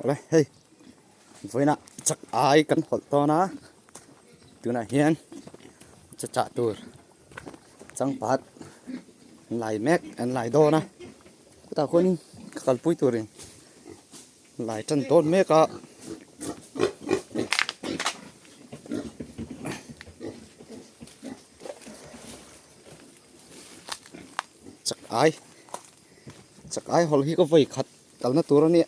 Awle hei vawiinah chak ai kan hawlh tawn a tunah hian chaw chah tur changpat an lai mek an lai dawn a chutah khuanin ka kalpui turin lai tan dawn mek a. Chak ai chak ai hawlh hi ka vawi khat kalna tur a nia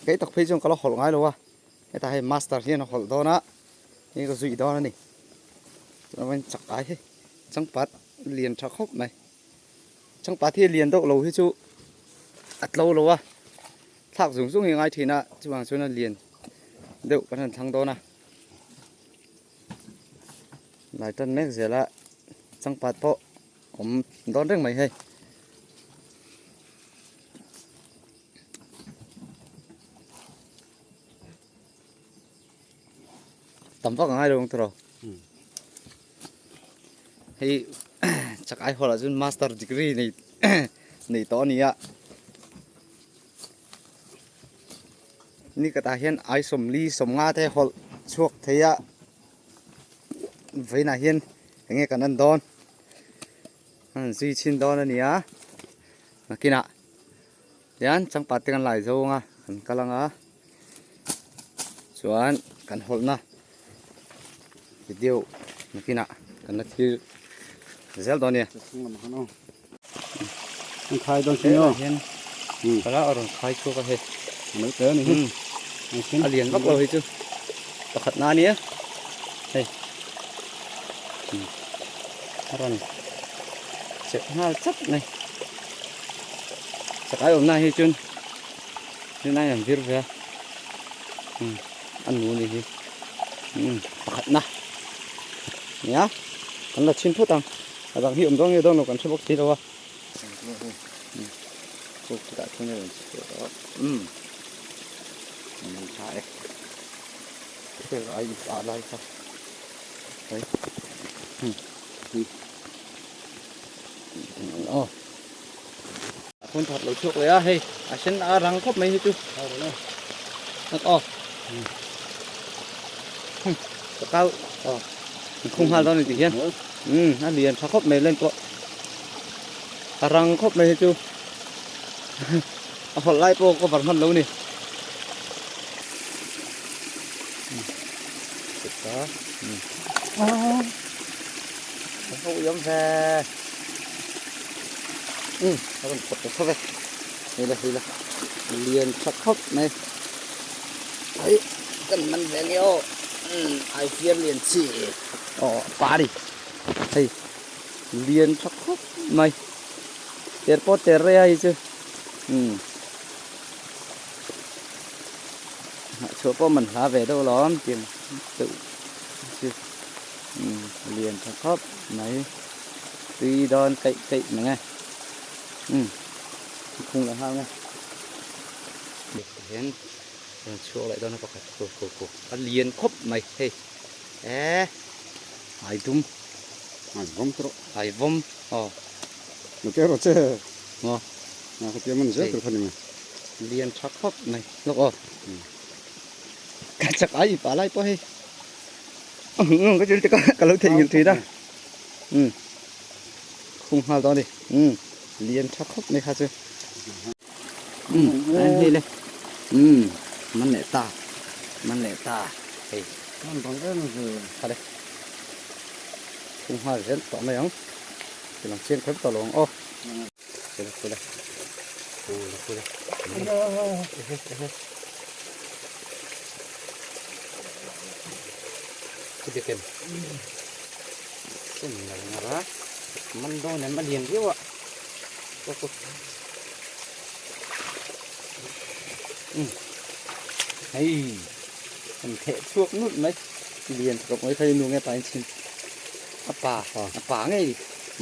kei tak phei chuan ka la hawlh ngai lo a hetah hei master hian a hawlh dawn a hei ka zui dawn a ni chuan chak ai hi changpat lian tha khawp mai changpat hi lian deuh lo hi chu a tlo lo a thlak zung zung hi a ngai thin a chuvang chuan a lian deuh kan han thlang dawn a. Lai tan mek zel a changpat pawh awm dawn reng mai hei. Tam vak a ngai lo ang tawh hei chak ai hawlah chuan master degree nei nei tawh a ni a ni khatah hian ai sawmli sawmnga te hawlh chhuak thei a. Vawiinah hian eng nge kan en dawn an zui chhin dawn a ni a nakinah hian changpat te kan lai zo ang a kan kal ang a chuan kan hawlhna video nakinah kan la thlir zel dawn a ni. Helah hian pala a rawn khai chhuak a hei a lian vak lo hei chu pakhat na ania hei a rawn chep nghal chap mai chak ai awmna hi chuan tunlai an vir ve a a nu ni hi pakhat na nia kan la chhin phawt ang. A dang hi awm dawn nge dawn lo kan hre bawk si lo a. Kuk chutah chuan a rawn chhuah a. Umm. An tha e. Khel ai a lai kha. Hei. Hmm. Aw. A phone that lo chhuak leh a hei. A sen a rang khawp mai hi chu. Aw. Ka kal aw an khung nghal dawn a ni tih hian umm a lian tha khawp mai len pawh a rang khawp mai hi chu a hawlh lai pawh cover hman lo a ni a ho iam ve umm a rawn phawt ta chho ve hei la hei la lian tha khawp mai. Hei kan man ve nge aw umm ai fiar lian chi aw pa ni hei lian tha khawp mai ter pawh ter rei a hi chu umm hnah chhuah pawh man hla ve deuh alawm tiang deuh chu umm lian tha khawp mai tui dawn keih keih mang e umm khung leh nghal nge. Hian rawn chhuak leh dawn a pakhat ku ku ku a lian khawp mai hei eh ai dum ai vawm te rawh ai vawm aw na te rawh che maw na ka tia man zel tur kha ni mai lian tha khawp mai lawk aw ka chak ai pa lai pawh hei ka thil te ka lo theihnghilh thin a um khung nghal dawn a ni um lian tha khawp mai kha chu. Um an hei le um man leh ta man leh ta hei man bang em ve kha le khung nghal zel tawh mai ang tilang chian kher tawh lo ang aw kule kule kule kule ehe ehe chuti kem chen ngar ngar a man dawn em a lian viau a. Hei an theh chhuak nulh mai lian tha bawk mai kha nu nge pain chhin a pa a pa ngei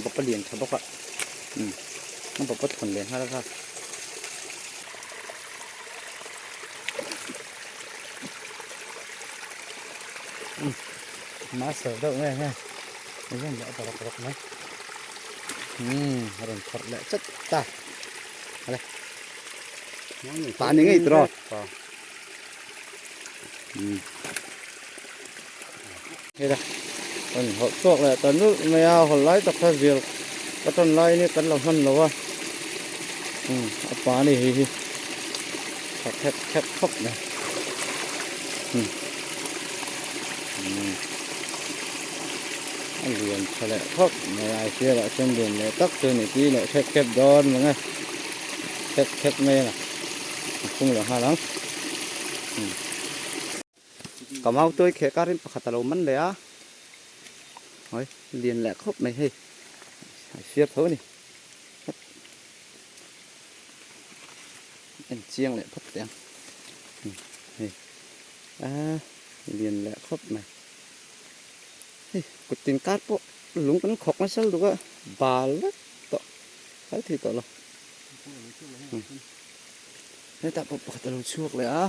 bawp a lian tha bawk a umm a bawp a thawn leh nghal kha. Master deuh nge nge engemaw a rawk rawk mai. Umm a rawn phawrh leh chat ta ale pa ni ngei tawh. Umm heta kan hawlh chhuak leh ta nulh mai a hawlh lai tak kha zial ka tan lai in kan lo hman lo a umm a pa a ni hei hi tha khep khep khawp mai umm umm a lian tha leh khawp mai a sial ah chuan lian leh tak chu a ni tih leh khep khep dawn mang e khep khep mai a a phung leh nghal ang. Ka mau tuai kheh karin pakhat a lo man leh a, hawi lian leh khawp mai hei a fiar tho a ni en chiang leh phawt teh ang hei a lian leh khawp mai hei kut tin kar pawh lung kan khawk nasa lutuk a bal vek tawh kal thei tawh lo. Hetah pawh pakhat a lo chhuak leh a.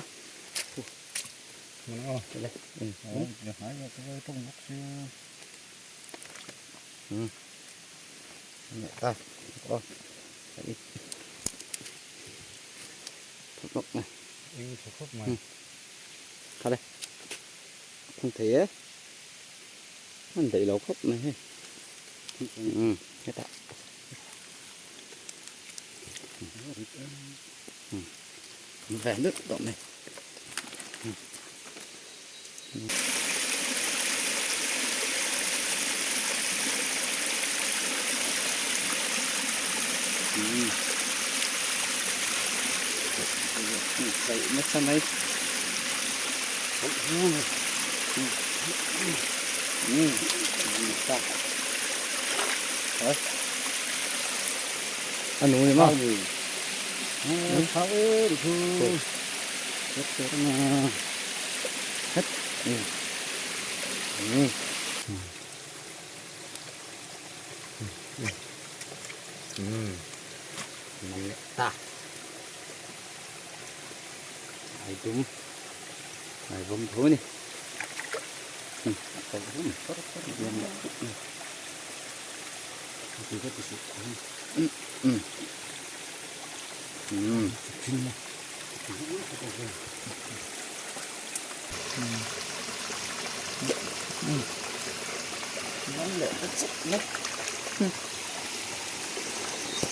Không thei e an daih lo khawp mai hei hetah. Ve nút tawh mai. Nasa mai. A nu ni maw? Ai dum ai vawm tho a ni.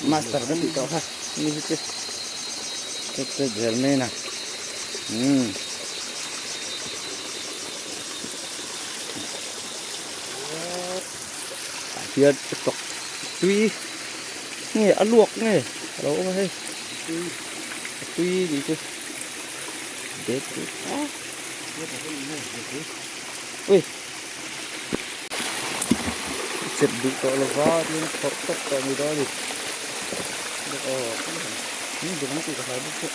Master kan tih tawh kha ni hi chu chet chet zel mai a na umm. Tah hian tawk tui nge a luak nge a lo awm a hei a tui tih chu det a ui chep duh tawh lova tin phawrh tawp tawh mai dawn a ni aw dang tih ka hlau bawk chu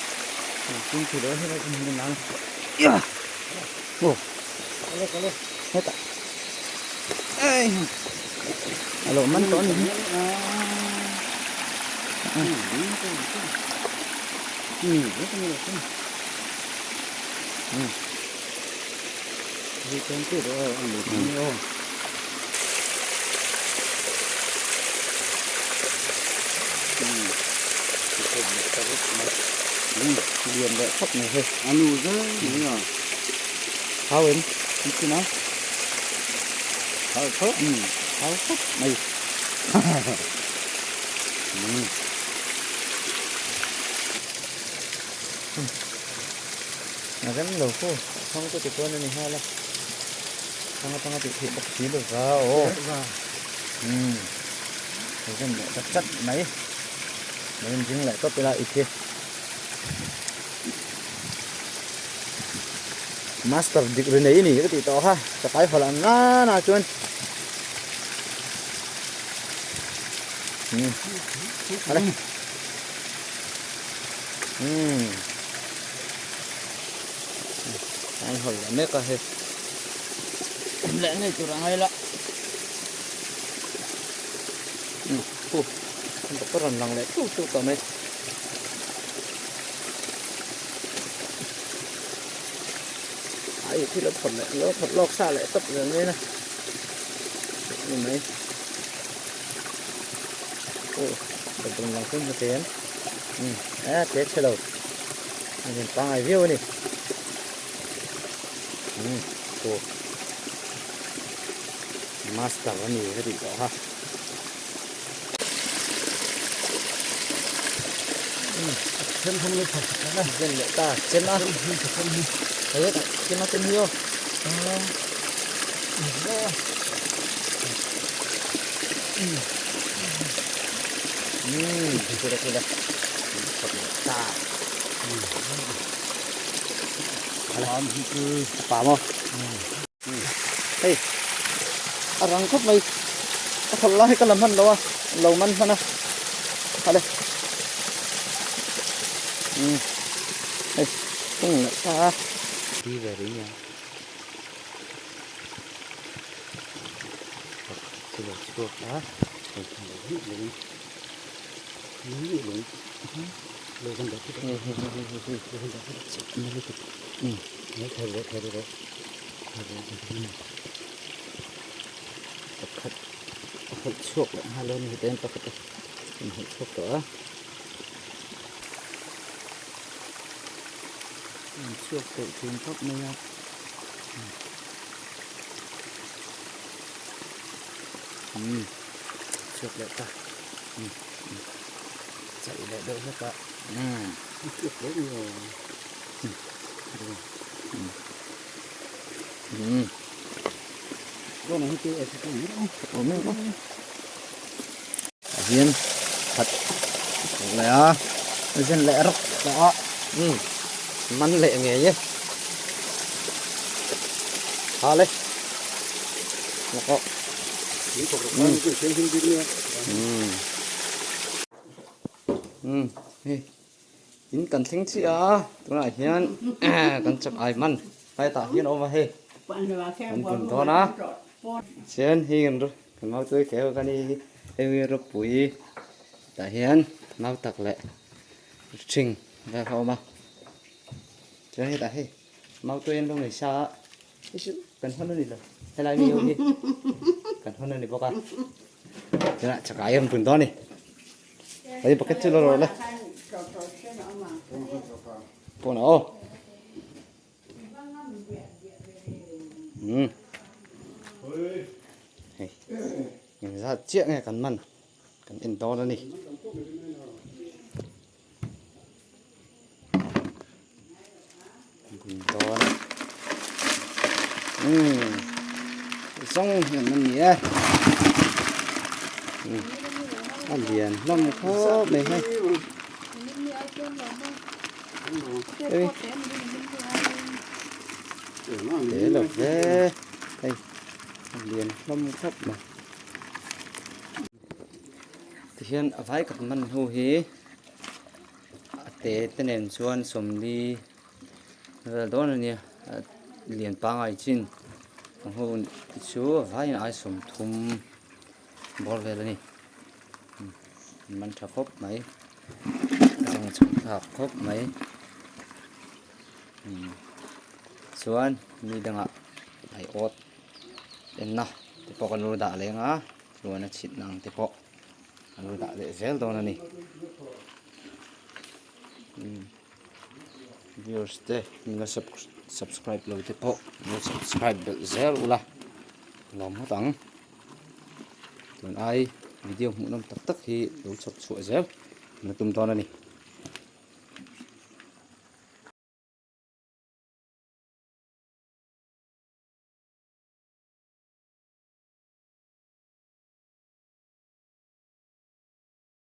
fimkhur deuh helai hmun hi aw. Hetah a lo man tawh a ni lian leh khawp mai hei a nu zai mai a. Thau em an chin a thau khawp thau khawp mai a rem lo khu thang chu tichuan a ni nghal a thang atanga tih theih bawk si lo va aw rem leh ta chat mai lo inring leh tawp ila i khi. Master degree nei ni ka tih tawh kha ka kai haw lah nana chuan um ale um an haw leh mek a hei leh ngei tur a ngai la um khu ka rawn lang leh tu tu tawh mai. Ai thil a phawrh leh lo phawrh lawk sa leh tawp zel mai na ni mai aw dawrh lang chu hmu thei em um a tle chhe lo a lian pangngai viau a ni. Hmm, aw master a ni ka tih tawh kha. Zen leh ta chem a hei chem a chem hi aw. Hmm, kira kira ta. Pa maw? Hei, a rang khawp mai. A thawlh lai hi ka la hman lo a, lo man hman a. Hale. Hei, tung leh ta a. Ti ve rih nia. Pakhat chu lo chhuak a. Hei, Pakhat a hawlh chhuak leh nghal a ni heta hian pakhat a inhawlh chhuak tawh a. A inchhuak teuh thin khawp mai a. Umm chhuak leh ta. Chaih leh deuh hlek a. A hian khat leh a zen leh rawk tawh a man leh ngei e ha le umm hei in kan thleng chiah a tunah hian kan chak ai man hetah hian a awm a hei kan bun dawn a chuan hei kan kan mau tui keu kan hi hei ropui tah hian mau tak leh ṭhing vel kha a awm a chuan hetah hei mau tui an lo nei sa a. Hei chu kan hawn a ni lo helai mi ho hi kan hawn a ni bawk a tunah chakai an bun dawn a ni hei bucket chu la rawh le pawnah aw umm hei engzat chiah nge kan man kan en dawn a ni. Bun dawn umm zawng hian an ni e a lian hlawm khawp mai hei te lo ve hei a lian hlawm khawp mai tihian a vai khat man hnu hi a te te nen chuan sawmli vel dawn a nia a lian pangai chin a hun chu a vaiin ai sawmthum bawr vel a ni man tha khawp mai a zawng chhawk thlak khawp mai chuan mi dangah aiawt enna te pawh kan lo dah leng a chuan a chhit nang te pawh an lo dah leh zel dawn a ni viewers te min la subscribe lo te pawh min lo subscribe belh zel ula lawm ngawt ang tun ai video hmuh nawm tak tak hi lo chhawp chhuah zel an la tum dawn a ni.